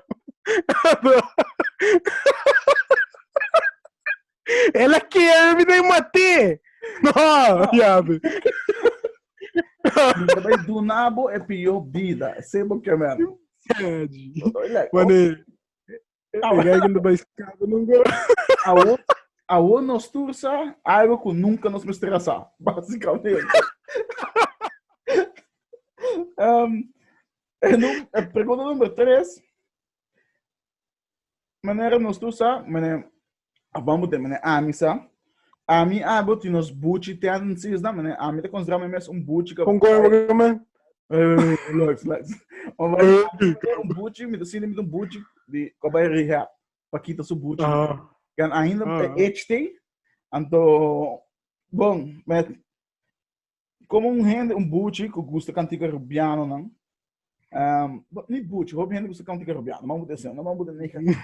Ela quer me tem mate. No, ja. Também do nabo é pior vida. Sei o que é mesmo. Sad. Like, Wanneer Ah, ik kijk in de bijskade nunca. Awo, awo nos tursa algo que nunca nos misterasa, basicamente. Pregunta número 3. Manera nos tursa, manera, vamos ter, manera amisa. Ami abo tin nos buchi tendencies na mane. Ami ta considera mi mes un buchi ka. Con con con man? Relax, relax. Un buchi, mi ta sinti mi ta un buchi di ko bai rehab pa kita su buchi. Kan ainda HT anto bon, met como un hende un buchi ku gusta cantica rubiano nan. Um, ni buchi, hopi hende gusta cantica rubiano, maar moet decir, no moet negativo.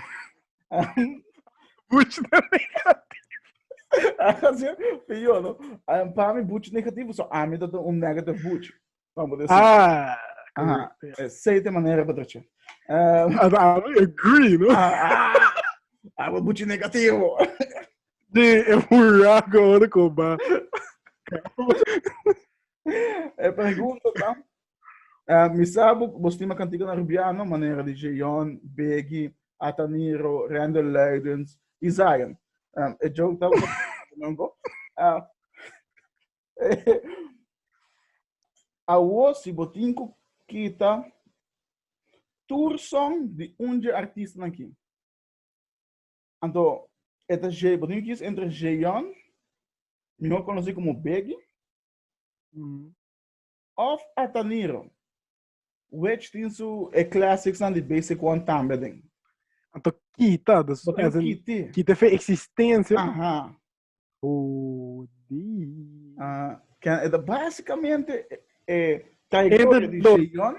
Buchi negativo. Así, pior, no? Um, pa mi buchi negativo, so a mi dat un negative buchi. Vamos decir. Ah, Aha, correct. Sei manera pa trache. I agree, no? Ah, ah, ah, buchi negativo. Di e buraco ora ko ba. E pregunta ta, uh, mi sabe bo stima cantica na Rubiano, manera di Jeon, Biggie, Ataniro, Randall Luidens y Zion. Um, e joke ta uh, Awo si bo tin ku kita tur song di un dje artistanan aki. Anto e ta J, bo tin ku kies entre Jeon, mihó konosí komo Biggie, òf Ataniro, which tin su e classicsnan di Basic One tambe aden. Anto kita, dus Bo tin as in, kiti. kita fe existencia. Aha. Jodi. Ah, ken, e ta básicamente e trayectoria di Jeon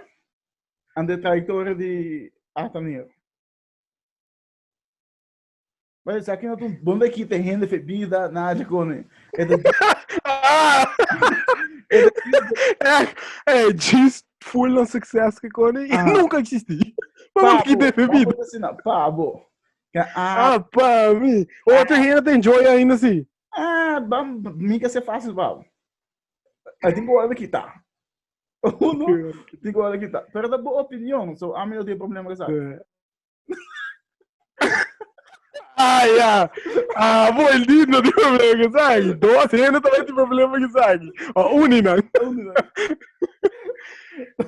en de trayectoria di Ataniro. Maar esaki no ta un donde kita hende fe bida nada con e ta Ah! e ta Eh, just full on succes que con e Ah. nunca existi. Vamos kita fe bida. Pabo. Ah, Ah, pa mi. Outro hende te enjoy ainda assim. Ah, bam, mi que ser fácil, pabo. I think we kita. Uno, tin ku kita. Pero da bo opinion, so a mi no tin problema ku esaki. Ah, ja. Ah, bo, el di no tin problema ku esaki. Dos hende tambe tin problema ku esaki. O uni nan.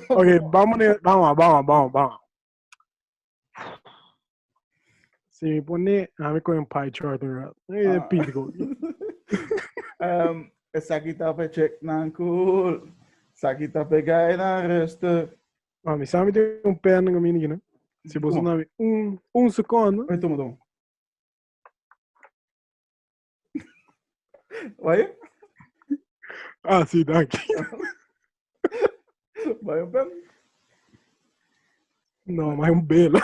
Ok, vamos, vamos, vamos, vamos, vamos. Si mi pone, a mi coge un pie chart un rato. Eh, Ah. pintico. Um, esaki ta pe check nan cool. Esaki ta pe gai nan rustig. Ah, mi sabe tem un pen na mini, né? Si você Toma. não um segundo. Oi, toma, toma. Vai? Ah, sim, dank. Vai un pen? No, maar un belo.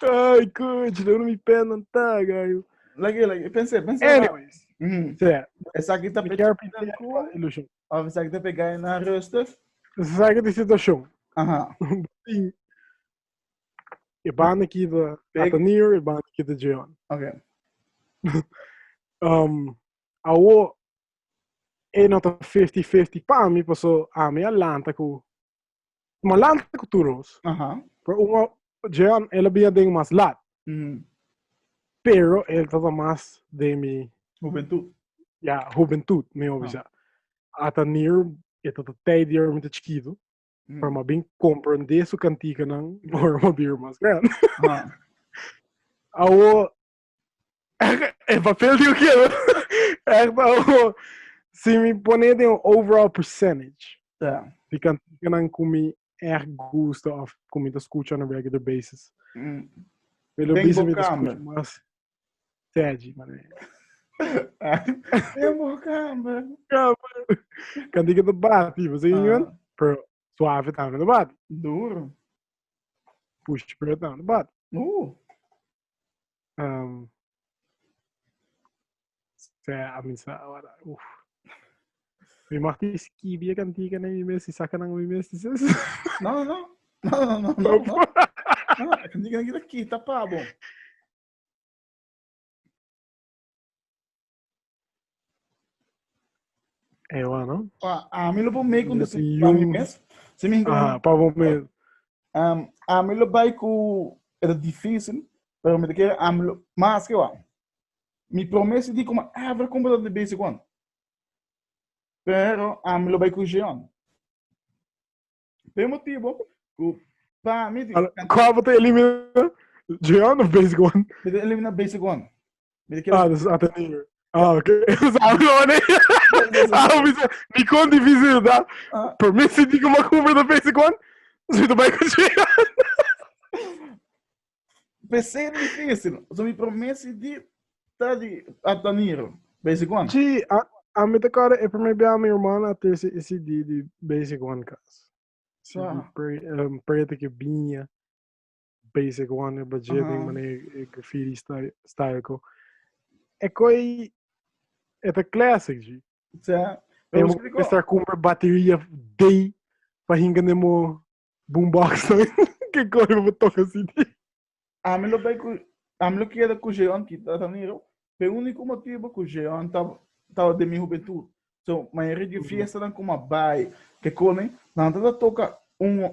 Ai, coach, não me pen não tá, gaio. Lagi, lagi. Pensei, pensei. Anyways, Mm. yeah, Esaki ta mi pe quero check pintar nan cool. ilusion. Of esaki ta pe gai nan rustig. Sabe de situação. Aha. Sim. E banda aqui da Big. Atanir, e banda aqui da Jeon. Ok. Um, awo e nota 50-50 pa mi paso a mi alanta ku ma lanta ku turos. Aha. Pero uma Jeon ela bia ding mas lat, pero el tata mas de mi Juventud. ja, juventud, mi obisa. Atanir e tata tijd die met chiquito, pero ma bem compreender su cantica nan, ora ma bir mas grande. Aha. Awo e papel di o que Echt awo si mi pone de un overall percentage Ja. di cantica nan ku mi erg gusta of ku mi ta escucha on a regular basis. Pelo Den bisa bo mi ta kamer. escucha mas Teddy, mané. Den bo kamer. Cantica ta bate, você Ah. ah. Pero suave tambe ta bate. Duro. Push pero tambe ta bate. Um, sea, a mim sa, agora, uf. Mi mag die skibia cantica na mi mes, si saca na mi mes, dices. No, no, no. No, no, no, no, no. No, cantica kita kita pabo. Eh, bueno. Ah, a mi lo por make un Yes, decision pa mi you- mes. Si mi Ah, pa bo mes. Um, a mi lo bai ku era difícil, pero mi te quiere a mi lo mas que wa. Mi promesa di como ever compra de basic one. Pero a mi lo bai ku Jeon. Pe motivo ku pa mi di Qual te elimina? Jeon of Basic One? Mi ta elimina Basic One. Mi ta Ah, dus Atenir. Ah, oké. Sabe wanneer? Ah, bisa, mi kon difícil da. Ah. Permissie di como cumpra de Basic One? Dus mi ta bai ku Jeon. Pensei difícil. So mi promessi di ta di Ataniro. Basic One. Chi, a, a mi ta kore e primer bia mi hermana a trece e CD di Basic One kas. CD Ah. pre, um, preta que binha. Basic One, e budget uh -huh. mané e graffiti style, style ko. E koi e ta classic, G. Sa, Eu vou estar compra bateria day pa hinga nemo boombox que koi vou tocar CD. A mi lo bai ku a mi lo keda ku Jeon kita Danilo. Pe único motivo ku Jeon ta ta de mi juventud. So, mayoria di fiesta dan kuma bai ke kone, nan ta toca un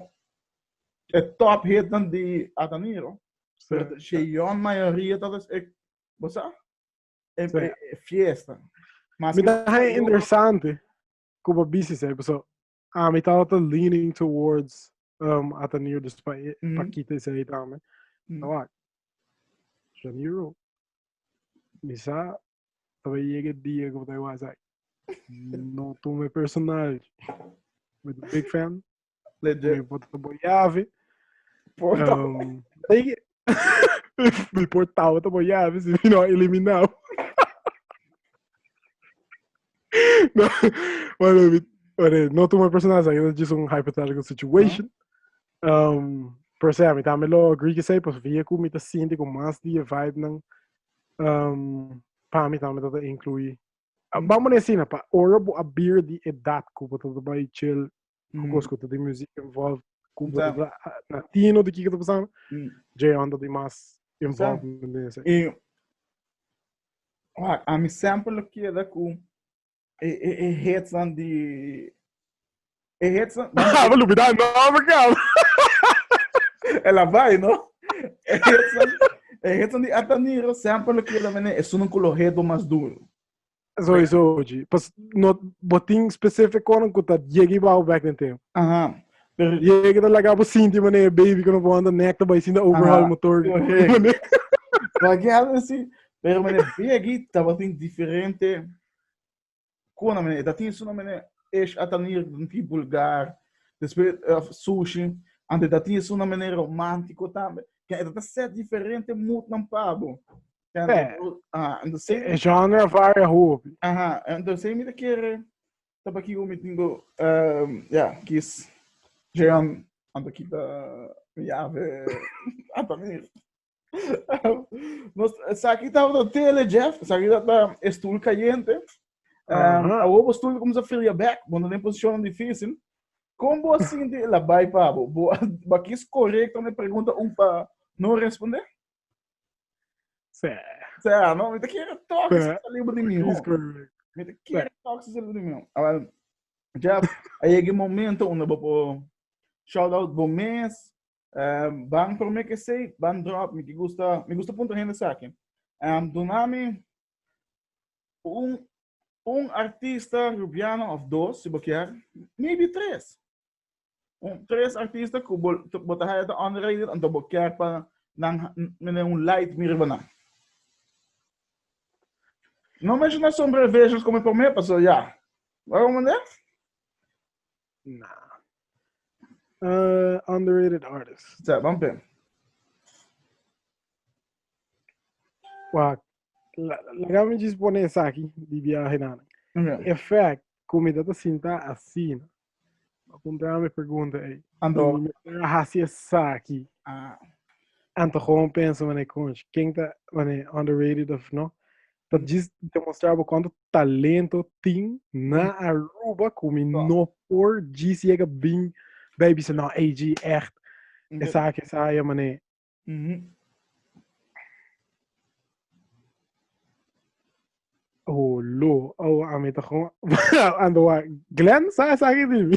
e top hit dan di Adaniro. Pero Jeon mayoria ta e bo sa? E, Sí. e, e fiesta. Mas Mi ta haña interesante ku bo bisa esei, paso ami tabata leaning towards um, Atanir dus pa, e- pa kita esei tambe. Wak, Janiro, mi sa ta yega dia ku bo ta wak esaki. No tuma personal. Mi ta big fan. Legit. Mi por ta bo llave. Porta. Mi por tabata bo llave si mi no a eliminado. No, bueno, mi, bueno, no toma personal, esaki ta just un hypothetical situation. Per se, mi tambe lo agree que sei, pues via ku mi ta sinti ku mas di e vibe nan, pa mi tambe ta inclui. Vamos na escena, pa ora bo a bir di edad ku bo ta bai chill ku kos ku ta di music involved, ku bo ta na tino di kiko ta pasando, Jay on ta di mas involved den esei. E wak, ami semper lo keda ku e e e hitsnan di e hitsnan Ah, bo lubida e nomber kaba. El a bai, no? E hitsnan e hitsnan di Ataniro semper lo keda mene esunnan ku lo hit mas duro. Sowieso, G. Pas no bo tin specific konan ku ta yega bou back den tempo. Aha. Pero yega ta laga bo sinti mane baby ku no bo anda nek ta bai sinta overhaul motor. Correcto. Maar ik had assim, pero mane begi tabatin diferente kona mane, dat tin suna mane ish atanir ti vulgar, después sushi, ante dat tin suna mane romántico tambe. Kaya dat ta set diferente mood nan pabo. Eh, e genre varia hopi. Aha, entonces mi ta kere taba ki mi tingo ja, kies Jean anto kita mi llave ata mi. Nos saki taba tele Jeff, saki ta stoel caliente. Awor bo stoel kumsa fria back, bo no den posicion difícil. Kon bo a sinti el a bai pa bo? Bo bo kies correcto na e pregunta un pa no responde? Sí. Sea, no, mi ta kere toch Sí. sa libre di mi. Is correct. Mi ta kere toch sa libre di mi. Awel, Jeff, a yega e momento unda bo por shout out bo mes, ban prome ke sei, ban drop, mi ki gusta, mi gusta puntra hende esaki. Duna mi un un artista rubiano of dos, si bo kier, maybe tres. Un tres artista ku bo bo ta haya ta underrated anto bo kier pa nan mene un light mira riba nan. No menciona Sombre Visions como prome paso ya. Waarom meneer? Nah. Underrated artist. Sa, ban pe. Wak, laga mi just pone esaki di biahe nan. Okay. E fact ku mi ta sinta asina. Apunta mi pregunta ei. Anto. Mi mester a hasi esaki. Ah. Anto gewoon pensa mane conch, ken ta mane underrated of no? Ta just demostra bo cuanto talento tin na Aruba ku mi no por just yega bin bij bisa no AG echt. Esaki esaya mane. Oh, lo. Oh, a mi ta gewoon... Ando wa. Glenn, sa esaki di mi?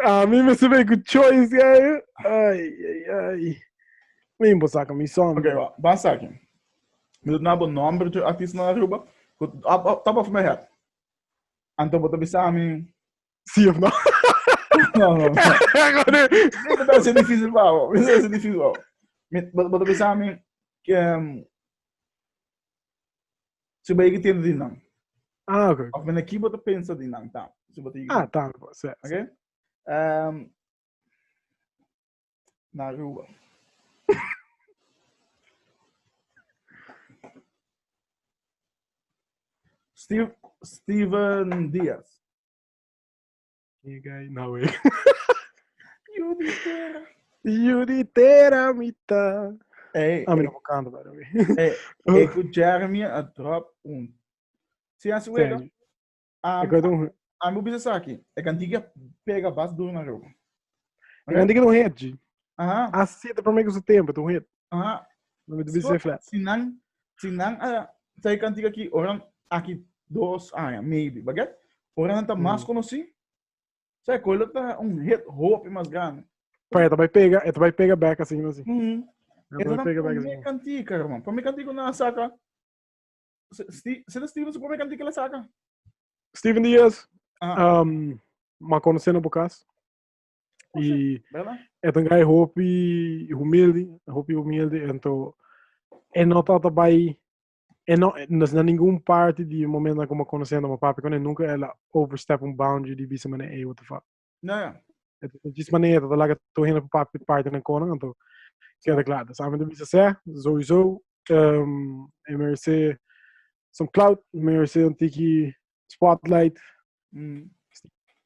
A mi me se ve ku choice, ya. Ai, ai, ai. Mi bo saka mi son. Ok, wa. Ban saki. Mi doet na bo nomber di artista na Aruba. Ku up, top of my head. Anto bo ta bisa mi... Sí of no? No, no, no. Mi ta ser difícil pa bo. Mi ta ser difícil pa bo. Bo ta bisa mi si bo yega tende di nan. Ah, ok. Of mene ki bo ta pensa di nan tam. Si bo ta Ah, tam, si. Ok. Na Aruba. Steve, Steven Diaz. Guy, no way. Juditera. Juditera mita. Hey, Ah, mi no canta, by the way. Hey, hey, ku Jeremy a drop un. Si así wega. Ik weet un. Ami bisa saki. E cantiga pega bas duro na Aruba. E cantiga un hit, G. Aha. Así te promete su tempo, un hit. Aha. No me bisa flat. Si nan, si nan a sa e cantiga aki, oran aki 2 aña, maybe, baget? Ora nan ta mas conocí. Sa e ta un hit hopi mas grande. Pa e ta bai pega, e ta bai pega back así, no así. E ta pega back así. Cantica, hermano. Pa mi cantica na saca. Sino Steven su prome cantica la saca. Steven Diaz, ma conoce na Bocas. E é um guy hopi humilde, hopi humilde, então e no tata bai e no no na ningun parte di momento como conhecendo meu papi, quando nunca ela overstep um boundary di bisa mané, hey, what the fuck. No, ja. Het is just mané dat laga to heen op papi parte na kona, então queda claro. Dus aan de bisa se, sowieso, e merece some clout, merece un tiki spotlight.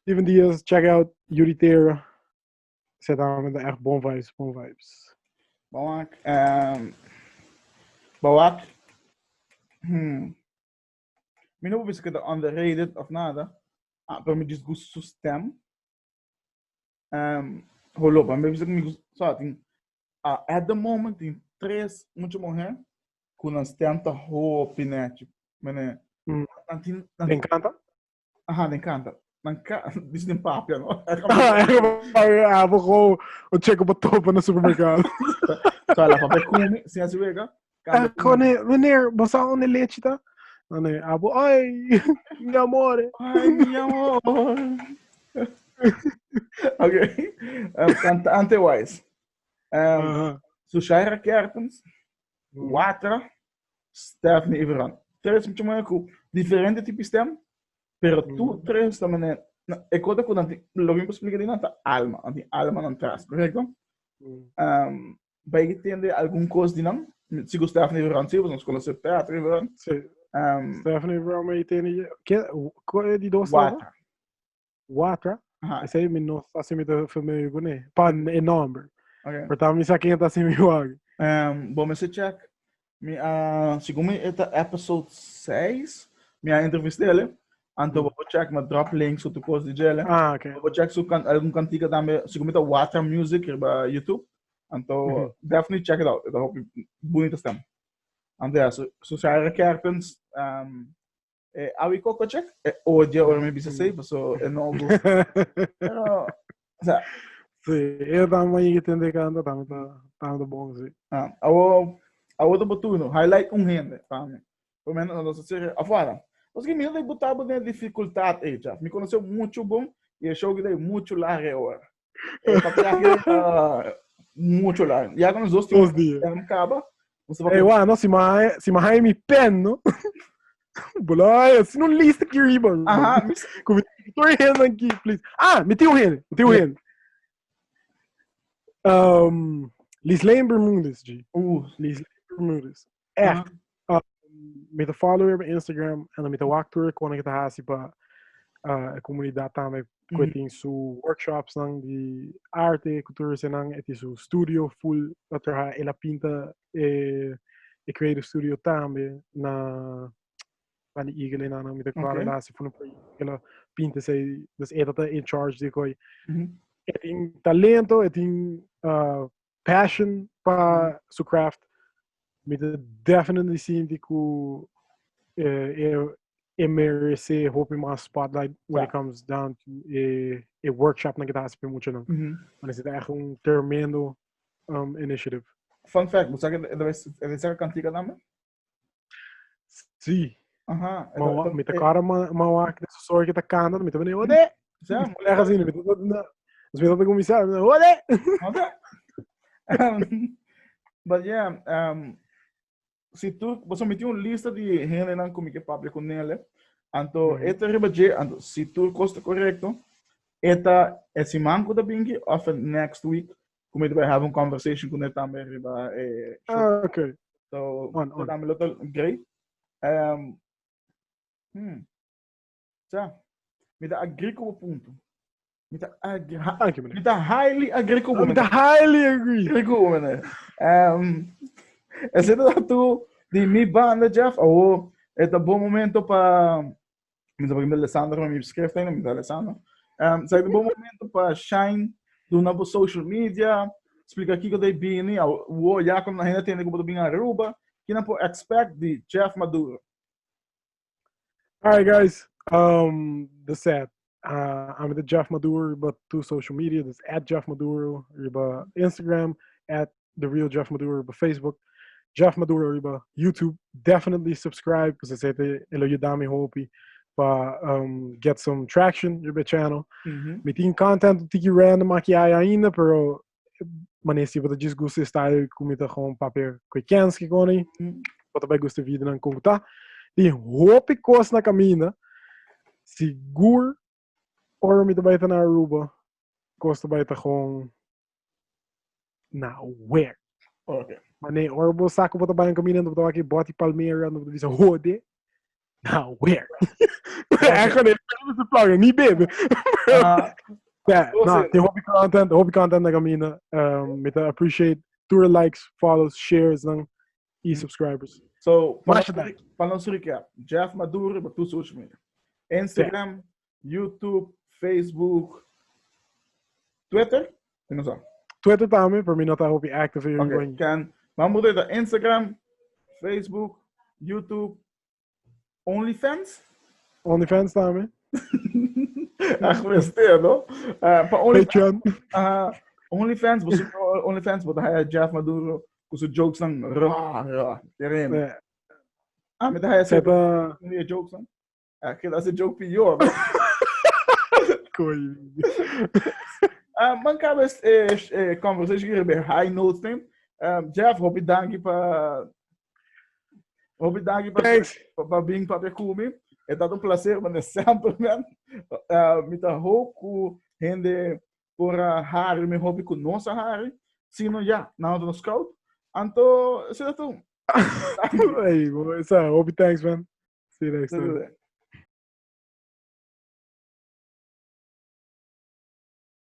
Steven Diaz, check out Yuri Terra. Zet aan met de echt bon vibes, bon vibes. Bawak, bawak. Mi no bisa que underrated of nada. Ah, pero mi disgusto su stem. Holo, pa mi bisa que mi gusta, so, tin, ah, at the moment tin tres mucha mujer ku nan stem ta hopi nechi. Mene, nan tin, nan Den canta? Aha, den canta. Nan ka, dice den papia, no? Ah, bo go, o checo bo topa na supermercado. So, la papia kumi, sin así wega. Ah, kone, meneer, bo sa onde leche ta? No, nee, abo, ai, mi amore. Ai, mi amor. Ok. Cantante wise. Sushaira Kertens, Watra, Stephanie Iveran. Tres mucho más ku diferente tipo stem, pero tu tres ta mane e kota ku nan lo que explica di nan ta alma, nan tin alma nan tras, correcto? Bai tende algun kos di nan, sigo Stephanie Iveran, sí, nos conoce Teatro Iveran. Sí. Stephanie Iveran me tende, ke, ko di dos Watra. Watra? Aha. Esei mi no sa si mi ta familiar kuné. Pa e nomber. Okay. Pero ta mi sa ken ta si mi wak. Bo mester check. Mi a, segun mi e ta episode 6, mi a entrevist'é ele. Anto bo por check, mi a drop links ku tur kos di djele. Ah, okay. Bo por check su kan, algun kantika tambe, segun mi ta Watra Music riba YouTube. Anto, definitely check it out. E ta hopi bunita stem. Anto ya, su, su Shaira Kerpens, E awi koko check, e odia ora mi bisa sei, paso e no gusta. Pero, o sea, Sí, eu também que tende canta, também tá, tá muito bom, sí. Ah, awo, awo ta botuno, highlight un hende, pa mi. Por menos, no sé si, afuera. Paso mi no te botaba den dificultad, Jeff. Mi conoce mucho bon, y e show que dei mucho largo ahora. E papia que, mucho largo. Ya con los dos Dos días. Ya acaba. Hey, wa, no, si ma, si ma hay mi pen, no? Bolai, si no lista aqui riba. Aha, mi Como tô rindo aqui, please. Ah, me tem um rende, me tem um rende. Lislane Bermudez, G. Lislane Bermudez. Echt. Mi ta follow op Instagram en dan mi ta wak tur kon ik ta hasi pa e comunidad tambe ku tin su workshops nan di arte, cultura nan, e tin su studio full a traha, el a pinta e e creative studio tambe na van die Eagle nan, mi ta kwara la hasi fu un proyecto el a pinta esei, dus e ta in charge di koi. E tin talento, e tin passion pa su craft. Mi ta definitely sinti ku e e merece hopi mas spotlight when it comes down to e e workshop nan ke ta hasi pa e muchanan. Want esei ta echt un tremendo initiative. Fun fact, bo sa ke e ta saka kantika tambe? Sí. Aha. Ma mi ta kòrda ma wak den su soor ke ta kanta, mi ta bini, Ode! Sa? Mulher assim, mi ta, mi ta kuminsá, Ode! Ode! But yeah, si tu, bo mi tin un lista di hendenan ku mi ke papia ku nele, anto e ta riba dje, anto si tur kos ta korekto, e ta e siman ku ta binki of e next week ku mi ta bai have un conversation ku ne tambe riba e show. Ah, okay. So, On, on. tambe lo ta great. Sa, mi ta agree ku bo punto. Mi ta agree. Dank je, meneer. Mi ta highly agree ku bo. Mi ta highly agree. Agree ku bo, meneer. Esei ta tu di mi banda, Jeff. Awo, e ta bon momento pa... Mi ta mi Alessandro, mi schrift ainda, mi ta Alessandro. Esei ta bon momento pa shine, duna bo social media, splika kiko ta bini, awo ya ku na hende tende ku bo ta bini Aruba, kina por expect di Jeff Maduro. All right, guys. The set. I'm the Jeff Maduro, but to social media, that's at Jeff Maduro, riba Instagram, at the real Jeff Maduro, riba Facebook, Jeff Maduro, riba YouTube. Definitely subscribe, because it's a lo yudami hopi pa get some traction riba channel. Mi tin content tiki random aki ai ainda, pero mané si bo ta djis gusta e style ku mi ta gewoon papia ku e kens ki koni, bo ta bai gusta e videonan kon ku ta. Tin hopi kos na kaminda. Sigur ora mi ta bai ta na Aruba, kos ta bai ta gewoon na wer. Mané ora bo sa ku bo ta bai na kaminda, bo ta wak e bòt di palmera, bo ta bisa hode, na wer. Echt nee, dat is flauw, niet bebe. Ja, no, tin hopi content, hopi content na camina. Mi ta appreciate tur likes, follows, shares nan y subscribers. So, Masha dank. pa nos recap, Jeff Maduro riba tur social media. Instagram, YouTube, Facebook, Twitter, mi no sa. Twitter tambe, pero mi no ta hopi active hier. Okay, kan, vamos a Instagram, Facebook, YouTube, OnlyFans? OnlyFans tambe. Ach, mester, no? Pa OnlyFans, Patreon. OnlyFans, bo OnlyFans, bo ta haya Jeff Maduro ku su jokes nan ra, ra, tereno. Ah, mi ta haya Zeta jokes nan. Ah, keda se joke pior. Coi. Ah, man cabe conversation hier bij high notes neem. Jeff, hopi danki pa hopi danki pa Thanks. pa bin papia ku mi. E ta un placer, man sempre man. Mi ta hoop ku hende por a hari mi hopi ku nos a hari. Si no ya, nan no scout. Anto, esei ta tur. Hey, boy, hopi thanks, man. See you next time.